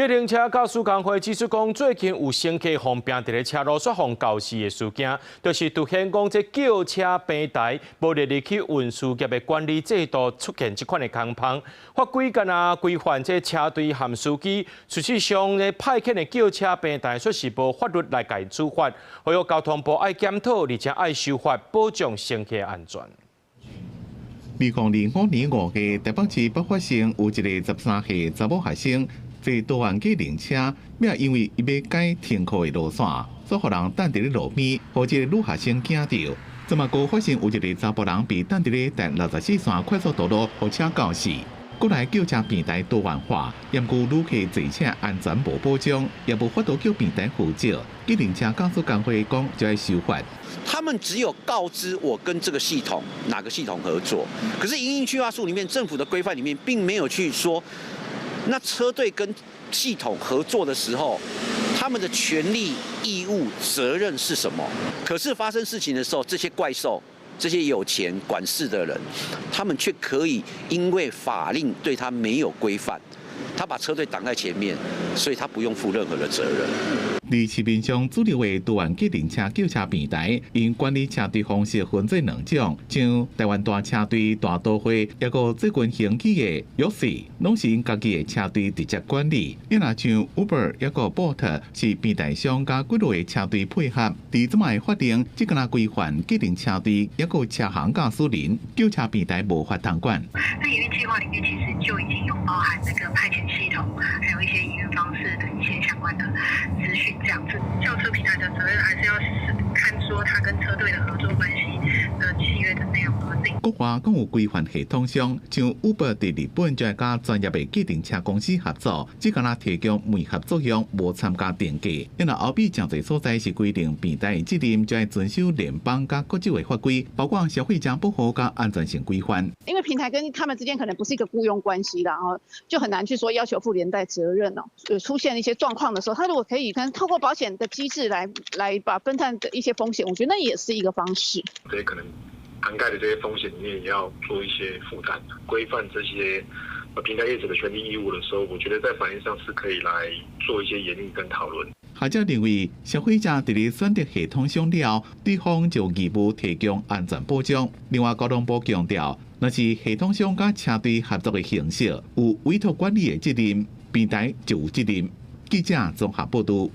計程車駕駛工會指出講，最近有乘客予拚佇咧車路煞予姣死的事件，就是凸顯講這叫車平台無列入去運輸業的管理制度出現這款的空縫。法規干焦規範這車隊和司機，事實上咧派遣的叫車平台卻是無法律來共處罰，呼籲交通部愛檢討，而且愛修法保障乘客安全。2025年5月，台北市北發生有一个13歲查某學生坐多元計程車，欲因為伊欲改停課的路線，煞予人擋佇咧路邊，予這个女學生驚著。這嘛閣發生有一个查埔人被擋佇咧台64線快速道路，予車姣死。國內叫車平台多元化，毋過旅客坐車安全無保障，也無法度叫平台負責。計程車駕駛工會講就愛修法。他們只有告知我跟這個系統哪個系統合作，可是營運計劃書裡面政府的規範裡面並沒有去說，那車隊跟系統合作的時候，他們的權利、義務、責任是什麼？可是發生事情的時候，這些怪獸、這些有錢管事的人，他們卻可以因為法令對他沒有規範，他把車隊擋在前面，所以他不用負任何的責任。佇市面上主流的多元計程車叫車平台，𪜶管理車隊方式分做兩種，像台灣大車隊、大都會，抑閣最近興起的 Yoxi，攏是𪜶家己的車隊直接管理。抑若像 Uber 抑閣 Bolt 是平台商佮幾落个車隊配合。佇這擺法令，只干焦規範計程車隊，抑閣車行駕駛人，叫車平台無法通管。那營運計劃裡面其實就已經有包含那個派遣系統，還有一些營運方式的一些相關的資訊。這樣子，叫車平台的責任還是要看說他跟車隊的合作關係的契約的內容而定。國外閣有規範系統商，像 Uber 佇日本就會佮專業的計程車公司合作，只干焦提供媒合作用，無參加定價。因為後壁誠濟所在是規定平台的責任，就愛遵守聯邦佮國際的法規，包括消費者保護佮安全性規範。因為平台跟他們之間可能不是一個僱傭關係啦，哦，就很難去說要求負連帶責任哦。有出現一些狀況的時候，他如果可以可能透過保險的機制來把分擔的一些風險，我覺得那也是一個方式。這些可能涵蓋的這些風險裡面，也要做一些負擔，規範這些平台業者的權利義務的時候，我覺得在法律上是可以來做一些研議跟討論。學者認為，消費者佇咧選擇系統商了，對方就義務提供安全保障。另外，交通部強調，若是系統商佮車隊合作的形式，有委託管理的責任，平台就有責任。記者綜合報道。